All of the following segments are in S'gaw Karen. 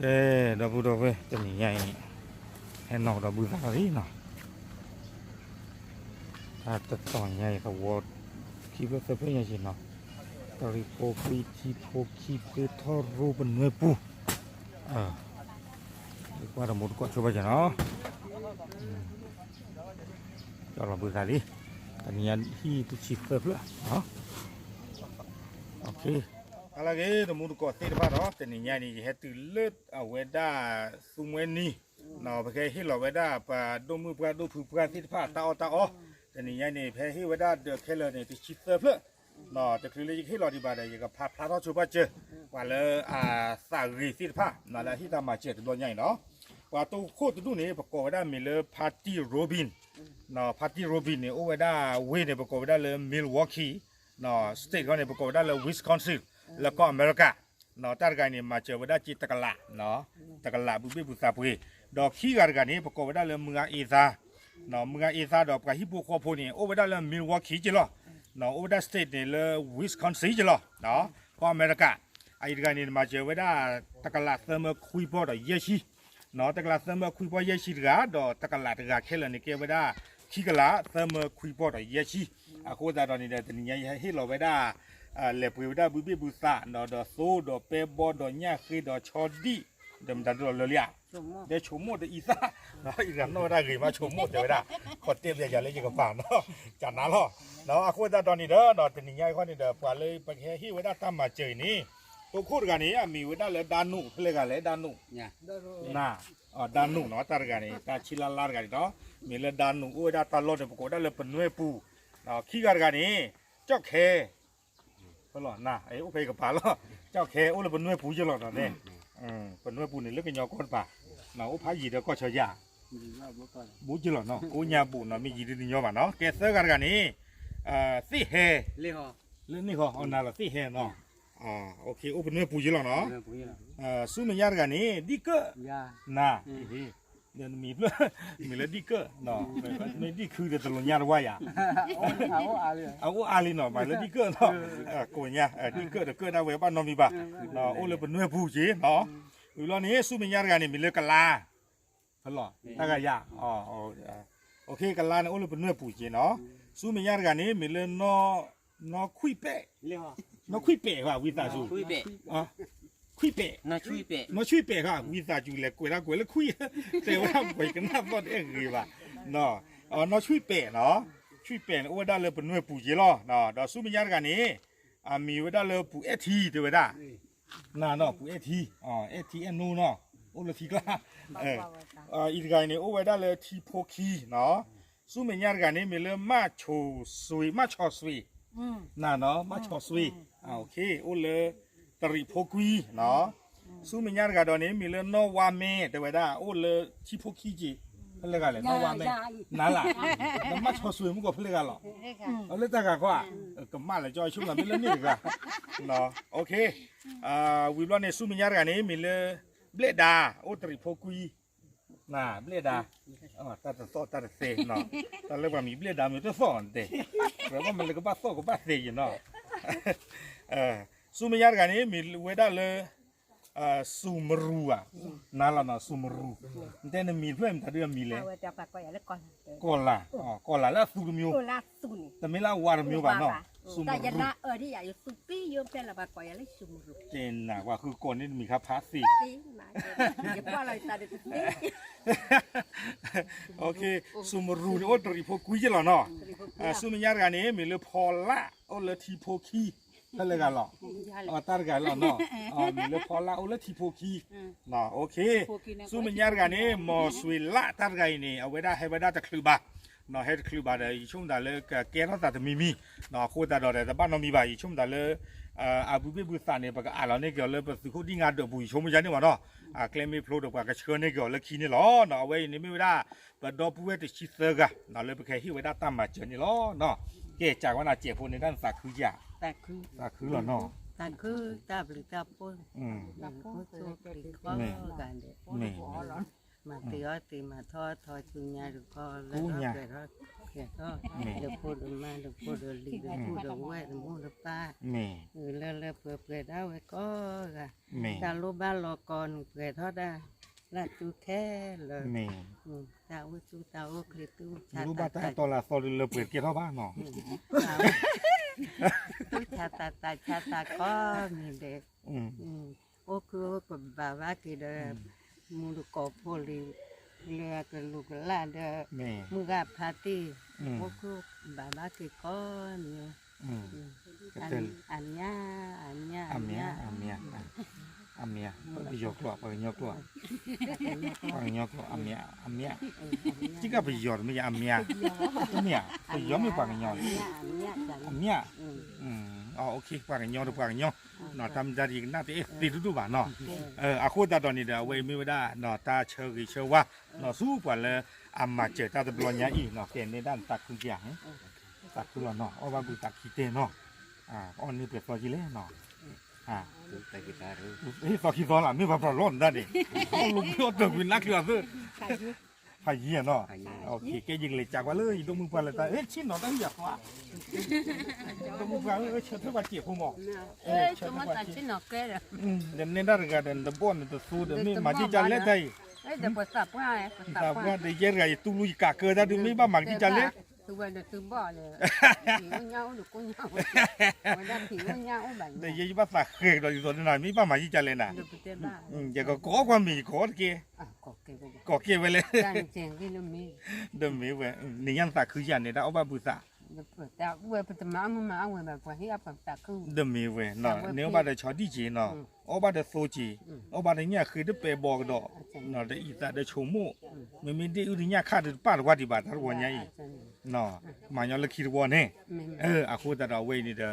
ကဲ ဒီပုၢ်ဒီဝဲၢ် တနံၤညါအံၤ ဟဲနီၣ်ကဒီးဘုသးလီၤလံနီၤ, တၢ်တတီၤညါအံၤ သဝီ ခံဖျၢၣ်သၢဖျၢၣ်ညါက့ၤနီၤ, တရံးဖိခွံ ထံဖိခံ ဖျ့ထီၣ်ရိပနွဲပူၤ, ကွၢ်တမူတကိးဆိဘၣ်ကနီၤ, ကၠီလီၤဘုသးလံ, တနံၤညါဟံၣ်တဆံသၢဖျၢၣ်, အလၢဂ့ၤ တမူတကိးသ့ၣ်တဖၣ်ဒီး တနံၤညါန့ၣ် ယဟဲတုၤလၢအဝဲဒၣ် သူမွဲနံၤ, ပကဟ့ၣ်လီၤဝဲဒၣ် ပှၤဒိၣ်မုၣ်ပှၢ်ဒိၣ်ဖုပှၢ်သ့ၣ်တဖၣ် တၢ်အီၣ်တၢ်အီ, တနံၤညါန့ၣ် ဖဲဟ့ၣ်ဝဲဒၣ်ဒၢးခဲလၢာ်န့ၣ် တဆံသၢဖျၢၣ်, တချုးလၢယကဟ့ၣ်လီၤဒံးဘၣ်ဒီး ယကဖးဖျါထီၣ်ဆိပာ်စၢၤ ပှၤလၢအသးဂ့ၤသ့ၣ်တဖၣ် လၢအဟ့ၣ်တၢ်မၤစၢၤတဘျီညါအံၤနီၤ, ပှၤတိခိၣ်တဒူၣ်န့ၣ် ပကိးဝဲဒၣ်မ့ၢ်လၢ Party Robin, Party Robin န့ၣ် အိၣ်ဝဲဒၣ်ဝ့ၢ်န့ၣ် ပကိးဝဲဒၣ်လၢ Milwaukee, state ခီန့ၣ် ပကိးဝဲဒၣ်လၢ Wisconsin, လၢကီၢ်အမဲရကၤ, တၢ်တဂၤန့ၣ် မၤစၢၤဝဲဒၣ်က့တကလး, တကလးဘုဘ့ၣ်ဘုသးပှ့ၤ, ဒီးခံဂၤတဂၤန့ၣ် ပကိးဝဲဒၣ်လၢမုၢ်ဂၤအ့သါ, မုၢ်ဂၤအ့သါဒီးပှၤဟံၣ်ဖိဃီဖိန့ၣ် အိၣ်ဝဲဒၣ်လၢ Milwaukee က့လီၤ, အိၣ်ဝဲဒၣ် state န့ၣ်လၢ Wisconsin က့လီၤ, ကီၢ်အမဲရကၤ, အအံၤတဂၤန့ၣ် မၤစၢၤဝဲဒၣ် တကလးသၢမၢခွံပီၢ်ဒီးယဲၢ်ဆံ တကလးသၢမၢခွံပီၢ်ယဲၢ်ဆံတဂၤ ဒီးတကလးတဂၤခဲလၢာ်န့ၣ် ကဲဝဲဒၣ် ခံကလးသၢမၢခွံပီၢ်ဒီးယဲၢ်ဆံ, အဃိသတးဒီးန့ၣ်ဒီး တနံၤညါယဟဲဟ့ၣ်လီၤဝဲဒၣ် လဲၤပှ့ၤဝဲဒၣ်ဘုဘ့ၣ်ဘုသး ဒီးသိဒီးပဲဘီဒီးညၣ်ဃ့ဒီး ဆီဒံၣ် ဒီးမတၤဒ်လီၤလၢလံဧါ, ဒီးဆိမိၣ်တအံသၣ်, အံၤတဂၤနီၣ်ဝဲဒၣ်ဂ့ၤမး ဆိမိၣ်တဲဝဲဒၣ်, ခီတဲပျးယၤလၢယကပၤနီၤ, ကနၤလီၤ, အဃိသတးဒီးန့ၣ်ဒီး တနံၤညါအံၤခီန့ၣ်ဒီး ပှၤလၢပကဟဲဟ့ၣ်ဝဲဒၣ်တၢ်မၤစၢၤအံၤန့ၣ် တိခိၣ်တဂၤန့ၣ် အမံၤဝဲဒၣ်လၢဒါနူး ဖဲလဲၣ်ဂၤလဲၣ် ဒါနူး, န ဒါနူးနီၤ တၢ်တဂၤန့ၣ် တၢ်ဆံလါလါတဂၤန့ၣ်ဒီး မ့ၢ်လၢဒါနူး အိၣ်ဝဲဒၣ်တၢ်လီၢ်န့ၣ် ပကိးဝဲဒၣ်လၢပနွဲပူၤ, ခံဂၤတဂၤန့ၣ် ကၠီၣ်ခဲ ဖဲလီၤ န အိၣ်ဖဲအံၤကပၤလီၤ, ကၠီၣ်ခဲ အိၣ်လၢပနွဲပူၤယ့ၢ်လီၤနီၤန့ၣ်, ပနွဲပူၤန့ၣ် လၢကညီကီၢ်တပၤ, အိၣ်ဖးယံၤဒီးကီၢ်ဆီယၤ, ဘူးယ့ၢ်လီၤနီၤ ကိးညါဘူးနီၤ မ့ၢ်ယံၤဒ်ကညီဘၣ်နီၤ, ကဲသၢဂၤတဂၤန့ၣ်, သ့ၣ်ဟဲ လၢန့ၣ်ဃီ အနၤလီၤသ့ၣ်ဟဲနီၤ, အိၣ်ပနွဲပူၤယ့ၢ်လီၤနီၤ, ဆူမဲာ်ညါတဂၤန့ၣ် ဒံၣ်ကၢၣ်, န မံၤဖျၢၣ် မံၤလၢဒံၣ်ကၢၣ်, မ့ၢ်ဒံၣ်ခုဒီးတလိၣ်ညါတဝါယၤ, အအိၣ်အါလံနီၤ မ့ၢ်လၢဒံၣ်ကၢၣ်နီၤ, ကိးညါ ဒံၣ်ကၢၣ်တကၢၣ်ဒၣ်ဝဲဘၣ်နီတမံၤဘၣ်, အိၣ်လၢပနွဲပူၤက့ၤနီၤ, ဝံၤလီၤန့ၣ် ဆူမဲာ်ညါတဂၤန့ၣ် မံၤလၢကလါ ဖဲလီၤ တၢ်ဂၤယၤ, ကလါန့ၣ် အိၣ်လၢပနွဲပူၤက့ၤနီၤ, ဆူမဲာ်ညါတဂၤန့ၣ် မံၤလၢ နီၢ်ခွံၣ်ပဲာ်, နီၢ်ခွံၣ်ပဲာ်ဃီ ဝံသးစူၤ, ခွံၣ်ပဲာ်, နီၢ်ဆွံၣ်ပဲာ်ဃီ ဝံသးစူၤ လဲၤကွဲးတၢ်ကွဲးလၢခွံၣ်, တဲဝဲဒၣ်ပှၤကနၣ်သီၣ်တအဲၣ်ဂ့ၤဘၣ်, နီၢ်ဆွံၣ်ပဲာ်နီၤ, ဆွံၣ်ပဲာ်န့ၣ် အိၣ်ဝဲဒၣ်လၢပနွဲပူၤက့ၤလီၤ, ဒီးဆူမဲာ်ညါတဂၤန့ၣ် အမံၤဝဲဒၣ်လၢပူၤအဲၣ်ထံ တဲဝဲဒၣ် နၤနီၤ ပူၤအဲၣ်ထံ, အဲၣ်ထံအဲၣ်နိနီၤ, အိၣ်လၢထံကျါ, အံၤတဂၤအံၤန့ၣ် အိၣ်ဝဲဒၣ်လၢထံဖိခံနီၤ, ဆူမဲာ်ညါတဂၤန့ၣ် မ့ၢ်လၢ မၢ်ဆိၣ်စွ့ၤ, မၢ်ဆိၣ်စွ့ၤ, နၤနီၤ မၢ်ဆိၣ်စွ့ၤ, အိၣ်လၢ တရံးဖိကွံနီၤ, ဆူမဲာ်ညါတဂၤဒီးန့ၣ် မ့ၢ်လၢနီၢ်ဝါမဲ တဲဝဲဒၣ် အိၣ်လၢထံဖိခံက့ၤ, ဖဲလဲၣ်ဂၤလဲၣ် နီၢ်ဝါမဲ, နၤလၢ်, ဒီးမၢ်ဆိၣ်စွ့ၤမုၢ်ကီၢ်ဖဲလဲၣ်ဂၤလီၤ, အလၢတၢ်ဂၤကွၢ်, ကမၣ်လၢကၠီဆိကမိၣ်မ့ၢ်လၢန့ၣ်တဂၤ, ဝံၤဘျီန့ၣ် ဆူမဲာ်ညါတဂၤန့ၣ် မ့ၢ်လၢ ဘျဲၣ်ဒါ အိၣ်တရံးဖိကွံ, ဘျဲၣ်ဒါ, တၢ်တသီၣ်တၢ်တသဲ, တၢ်လၢပှၤမံၤဘျဲၣ်ဒါမ့ၢ်တသီၣ်တဲ, ပှၤဘၣ်မနုၤလၢကဘၣ်သီၣ်ကဘၣ်သဲယနီၤ, ဆူမဲာ်ညါတဂၤန့ၣ် မ့ၢ်ဝဲဒၣ်လၢ စူၤမရူၤဧါ, နၤလီၤနီၤ စူၤမရူၤ, နတဲနမံၤတဖျၢၣ်မတၤဒုးအမံၤလဲၣ်, ကီၢ်လၤ, ကီၢ်လၤလၢအသူတမျိုး, တမ့ၢ်လၢအဝါတမျိုးဘၣ်နီၤ, စူၤမရူၤ တဲနၤ ပှၤဃုကိးန့ၣ်တမံၤခါဖးသ့, စူၤမရူၤန့ၣ် အိၣ်တရံးဖိကွံယ့ၢ်လီၤနီၤ, ဆူမဲာ်ညါတဂၤန့ၣ် မ့ၢ်လၢဖီလၣ် အိၣ်လၢထံဖိခံ, ဖဲလဲၣ်ဂၤလီၤ, တၢ်တဂၤလီၤနီၤ, မ့ၢ်လၢဖီလၣ်အိၣ်လၢထံဖိခံ, ဆူမဲာ်ညါတဂၤန့ၣ် မီၤစွ့ၤလၣ် တၢ်တဂၤအံၤန့ၣ် အဝဲဒၣ်ဟဲဝဲဒၣ်တချုးဘၣ် ဟဲတချုးဘၣ်ဒီး ယဆိကမိၣ်သးလၢကကဲထီၣ်သးတမံၤမံၤ, အဃိသတးဒီး တဘၣ်နီတမံၤဘၣ် ယဆိကမိၣ်သးလၢ အဘူးဘ့ၣ်ဘူးသးန့ၣ် ပကအးလီၤန့ၢ်က့ၤအီၤလၢပသုးခိၣ်ဒံၣ်ငါဒၢးပူၤ ယဆိကမိၣ်ယါန့ၣ်မးနီၤ, အကျဲမ့ၢ်ဖျိဒီးပှၤကဆှၢန့ၢ်က့ၤအီၤလၢခံန့ၣ်လီၤ. အဝဲအံၤန့ၣ်မ့ၢ်ဝဲဒၣ် ပဒီပုၢ်ဝဲၢ်တဆံသၢဂၤ လၢပကဟဲဟ့ၣ်ဝဲဒၣ်တၢ်မၤစၢၤန့ၣ်လီၤ. ကဲ ကးဝဲနၤစဲးဖိန့ၣ် တၢ်နသးခုဧါ, သးခုလီၤနီၤ, သးခုတၢ်ဘျုးတၢ်ဖှိၣ်, မ့ၢ် မၤသ့အီၣ်သ့ မၤထီၣ်ထီ ဆူညါတခီ လၢထီၣ်ပှဲၤထီၣ်ကဲၤထီၣ်, ဒီးဖိဒီးမါ ဒီးဖိဒီးလံၤ ဒီးပုၢ်ဒီးဝဲၢ် ဒီးမိၢ်ဒီးပၢ်, လၢလၢပှဲၤပှဲၤဒၣ်ဝဲကိးဂၤ, တၢ်လိၣ်ဘၣ်လီၤကီနုာ်ပှဲၤထီၣ်ဒၣ် လၢ်သူခဲလၢာ်, တၢ်အိၣ်ဆူတၢ်အိၣ်ချ့သူၣ်ဆါတၢ် တၢ်လၢအသီတလၢပှဲၤတကဲထီၣ်ဘၣ်နီၤ, သူၣ်ဆါတၢ်သးဆါတၢ်ကိးမံၤဒဲး, အိၣ်ခုအိၣ်ကဘၣ်ဘၣ်က့ၤဒီး မူတကိးဖိလံၤ လၢအကလူၤကလၢ်ဒီး မုၢ်ဂၢ်ဖါတံၢ်, အိၣ်ခုဘၣ်ဘၣ်က့ၤကိးမံၤ, အမၠၣ်, အမၠၣ်, အမၠၣ်, အမၠၣ်, ပယီၤကျိာ် ပှၤကညီကျိာ်, ပှၤကညီကျိာ် အမၠၣ်, အမၠၣ်, စ့ၢ်ကီးပယီၤတမ့ၢ်ယါ အမၠၣ်, တမ့ၢ်ဧါ, ပယီၤမ့ၢ်ပှၤကညီ, အမၠၣ်, ပှၤကညီဒီးပှၤကညီ, တၢ်မ့ၢ်တၢ်ဒီးယကနၣ်တအဲၣ်သ့ဒိၣ်ဒိၣ်ဘၣ်နီၤ, အဃိသတးဒီးန့ၣ်ဒီး အဝဲအံၤမ့ၢ်ဝဲဒၣ် တၢ်ဆၢဂ့ၤဆၢဝါ နီၤ ဆူပှၤလၢအမၤစၢၤတၢ်တဘျီညါအံၤနီၤ, ကဲန့ၣ်ဒၣ်နသးခုကဧါ, သးခုလီၤနီၤ, အီၣ်ဘၣ်ဘုသးခံတဲနီၤ, အီၣ်န့ၢ်ပှဲၤသီကံလဲၣ်နီၤ, သီခံသီလၢ မ့ၢ်ပှၤပျီလီၤနတၢ်န့ၣ်, အီၣ်လိာ်ကွံာ်အီၣ်တၢၢ်ကွံာ်နးချုးအသး, ဖးယံၤနီၤ, ကဲယကလဲၤကးကွၢ်လၢယဒိၣ်မုၢ်ပှၢ်လၢတၢ် ဆ့ၣ်နီၤတၢ်ဟံၣ်ယၤသွါ, ဒိၣ်မုၢ်ပှၢ်ဧၢ ဆၢထၢၣ်ပှၤစဲးဖိမး, ဆၢထၢၣ်ပှၤစဲး, ဒီးနဲဒၣ်တဂၤဒီး နတဘီၣ်နတသိဒီး မ့ၢ်မၤဒံၣ်ကၢ်လဲၣ်တၢ်အံၤ, သးပှၢ်ဒီးယဲတဂၤ ယတူၢ်လိာ်ယကးကၢတၢ်ဒုး မ့ၢ်ဘၣ်မၤကဒံၣ်ကၢ်လဲၣ်, ဒီးယဲယဘၣ်သးဃဲၤကဒီးဒ်သိးနၤ မ့ၢ်ဘၣ်မၤဒံၣ်ကၢ်လဲၣ်နၤ, ယကကိးကွၢ်မ့ၢ်ယကိးတက့ၢ်, ကိးကဲဝဲလဲၣ်, ဒီးမ့ၢ်ဝဲ နညါနသးခုယၤန့ၣ် တၢ်အီၣ်ဘၣ်ဘုသး ဒီးမ့ၢ်ဝဲ နအီၣ်ဘၣ်ဒီးဆီဒံၣ်က့ၤနီၤ, အီၣ်ဘၣ်ဒီးသိက့ၤ, အီၣ်ဘၣ်ဒီးညၣ်ဃ့တပဲာ်ဘီကဒီး, ဒီးအံသးဒီးဆိကမိၣ်, မ့မ့ၢ်ဒ့ၣ်အုၣ်ဒီးညၣ်ခါဒီးတပၣ်တဝါဒံးဘၣ် တၢ်တဝီညါအံၤ, မၤညီလၢခံတဝီန့ၣ်, အဃိသတးဒီးအဝဲအံၤန့ၣ်ဒီး,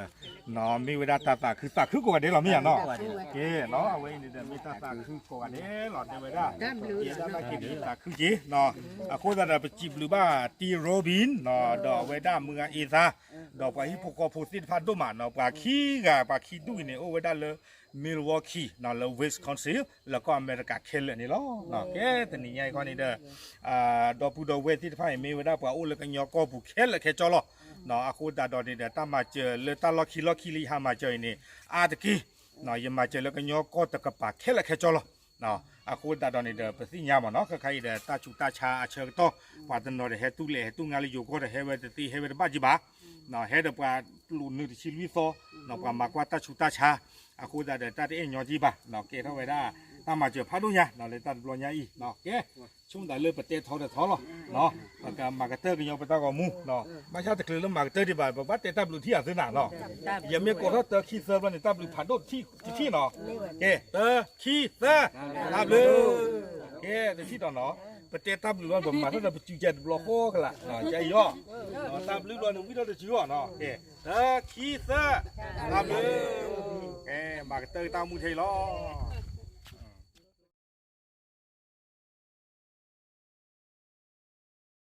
မ့ၢ်ဝဲဒၣ်တၢ်သးခုသးခုကိးဂၤဒဲးလီၤ မ့ၢ်ယၤနီၤ, ကဲနီၤ အဝဲအံၤန့ၣ်ဒီး မ့ၢ်တၢ်သးခုကိးဂၤဒဲးလီၤ တဲဝဲဒၣ်, ကဲဒၣ်လၢက့ၤဒီးသးခုက့ၤ, အဃိသတးဒီး ပစံးဘျုးဘၣ်တံၤရိဘံၣ်နီၤ ဒီးအဝဲဒၣ်မုၢ်ဂၤအ့သါ, ဒီးပှၤဟံၣ်ဖိဃီဖိသ့ၣ်တဖၣ်ဒိၣ်မးနီၤ, ပှၤခံဂၤ ပှၤခံဒူၣ်အံၤန့ၣ် အိၣ်ဝဲဒၣ်လၢ Milwaukee နီၤ လၢ Wisconsin လၢကီၢ်အမဲရကၤခဲလၢာ်န့ၣ်လီၤ. ကဲတနံၤညါအံၤခီန့ၣ်ဒီး, ဒီပုၢ်ဒီဝဲၢ်သ့ၣ်တဖၣ်အံၤ မ့ၢ်ဝဲဒၣ်ပှၤအိၣ်လၢကညီကီၢ်ပူၤခဲလၢာ်ခဲဆ့လီၤ. အဃိသတးဒီးန့ၣ်ဒီး တၢ်မၤစၢၤလၢတၢ်လီၢ်ခံလီၢ်ခံလၢယဟးမၤစၢၤအံၤန့ၣ် အါတက့ၢ်, ယမၤစၢၤလၢကညီကီၢ်တကပၤခဲလၢာ်ခဲဆ့လီၤ. အဃိသတးဒီးန့ၣ်ဒီး ပသ့ၣ်ညါမးနီၤ ခဲခါအံၤဒီး တၢ်ဆူးတၢ်ဆါအဆၢကတီၢ် ပှၤတနီၤဒီးဟဲတူၢ်လဲၣ် ဟဲတူၢ်ငါလၢယိၤကီၢ်ဒီး ဟဲဝဲတသ့ ဟဲဝဲတဘၣ်ကံဘၣ်, ဟဲဒီးပှၤပျိးနုာ်တဆံလွံၢ်သီ, ပှၤမၤကွၢ်တၢ်ဆူးတၢ်ဆါ, အဃိသတးဒီး တၢ်တအဲၣ်ညီကံဘၣ်, ကဲထီၣ်ဝဲဒၣ် တၢ်မၤစၢၤဖးဒိၣ်ညါ လၢတၢ်တဘျီညါအံၤ, ကဲ, ဆိမိၣ်သးလၢပတဲထီတထီလီၤ, ပကမၤကတၢၢ်ကညီပတၢ်ဂီၤမူ, ဘၣ်ဆၣ်တချုးလၢမၤကတၢၢ်ဒံးဘၣ် ပဘၣ်တဲတၢ်ဘျုးထံၣ်အသးနၤလီၤ, ယမ့ၢ်ကိးထီၣ်တၢခံသၢဘျီန့ၣ် တၢ်ဘျုးဖးဒိၣ်တထံၣ်နီၤ, ကဲ တၢ ခံ သၢ, တၢ်ဘျုး, ကဲ တထံၣ်ဒီးနီၤ, ပတဲတၢ်ဘျုးဘျီ ပမၤထီၣ်ဒီးပစုကဲတဘျီဃီကလာ်, ကအံၤအီၤ, တၢ်ဘျုးဘျီန့ၣ် ဝံထီၣ်တစုအီၤနီၤ, ကဲ တၢ ခံ သၢ, တၢ်ဘျုး, ကဲ မၤကတၢၢ်တၢ်မူထဲအံၤလီၤ.